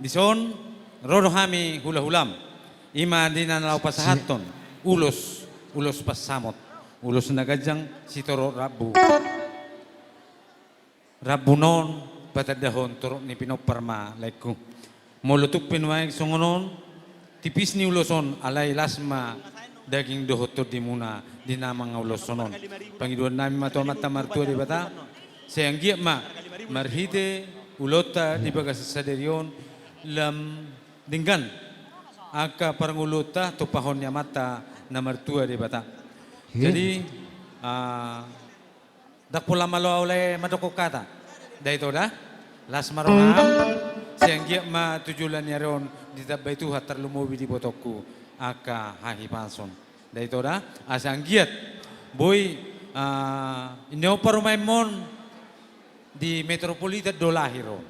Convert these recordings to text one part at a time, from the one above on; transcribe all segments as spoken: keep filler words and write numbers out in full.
Dison ro do hami hulahulam, i ma di na laho pasahathon ulos, ulos pansamot, ulos na ganjang sitorop rambu. Rambu on patandahon torop ni pinompar ma, laengku. Molo tung pe nuaeng songon on, tipis ni ulos on, alai las ma daging dohot tondimuna di na manguloshon on. Pangidoan nami ma tu Amanta Martua Debata, sai anggiat ma marhite ulaonta di bagasan sadari on, lam denggan angka parngoluonta tumpahon ni Amanta na Martua Debata. Iya. Jadi, ah, ndang pola malo au lae mandokkon hata. Nda ito da? Las ma roham, sai anggiat ma tu joloan ni ari on ditambai Tuhan tarlumobi di ibotongku angka hahipason. Nda ito da? Asa anggiat boi, ah, inna on parumaenmon di Metropolitan do lahir on.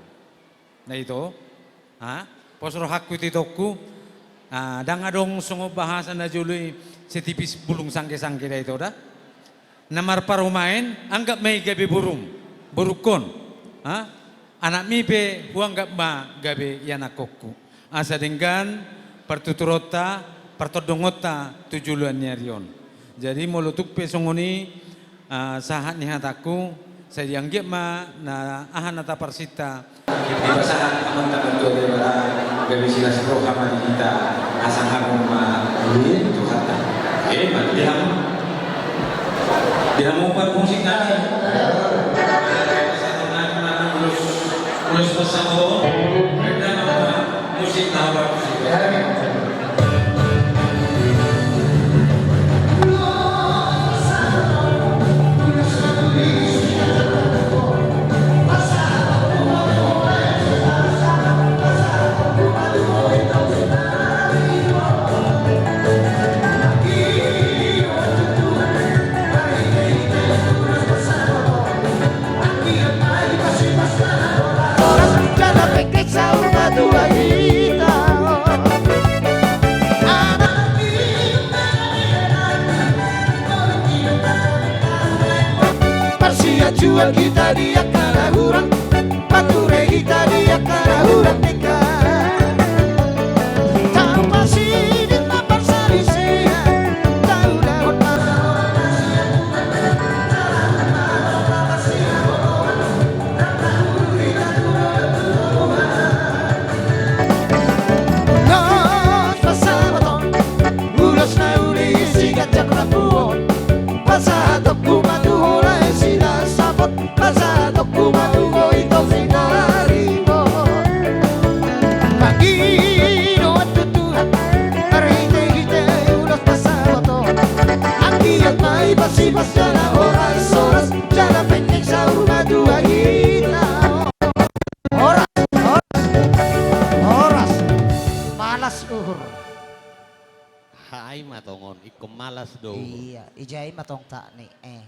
Nda ito? Ha? Pos rohangku tu itongku. Ah, ndang adong songon bahasa na jolo i, setipis bulung sanggesangge, nda ito da? Na marparumaen, anggap ma i gabe borum, borungkon. Ha? Anakmi pe huanggap ma gabe ianakhonku. Asa denggan partuturonta, partondongonta tu joloan ni ari on. Jadi molo tung pe songon i, ah, sahat ni hatangku, sai anggiat ma na aha na taparsinta. Dipasahat Amanta Martua Debata, gabe silas roha ma di hita, asa hamu ma tu hata. Eh, ma di hamu. Di hamu parmusik nami. Pasahaton nami ma ulos, ulos pansamot on. Renda ma musik na parmusik. Marsiajual hita di angka na hurang, pature hita di angka na hurang denggan. Tapasiding ma parsalisian, taulahon ma. Ulos pansamot on, ulos na uli siganjang rambu on. Pasahatonku ma tu ho lae silas sapot, pasahatonku ma tu ho ito sinaringot. Pangidoan tu Tuhan, marhitehite ulos pansamot on. Anggiat ma i paspas jala horas-horas, jala penggeng saur matua hita. Horas, horas, horas. Malas uhur. Ai ma tongon, ingkon malas do uhur. Iya, ijai ma tong tak ni, eh.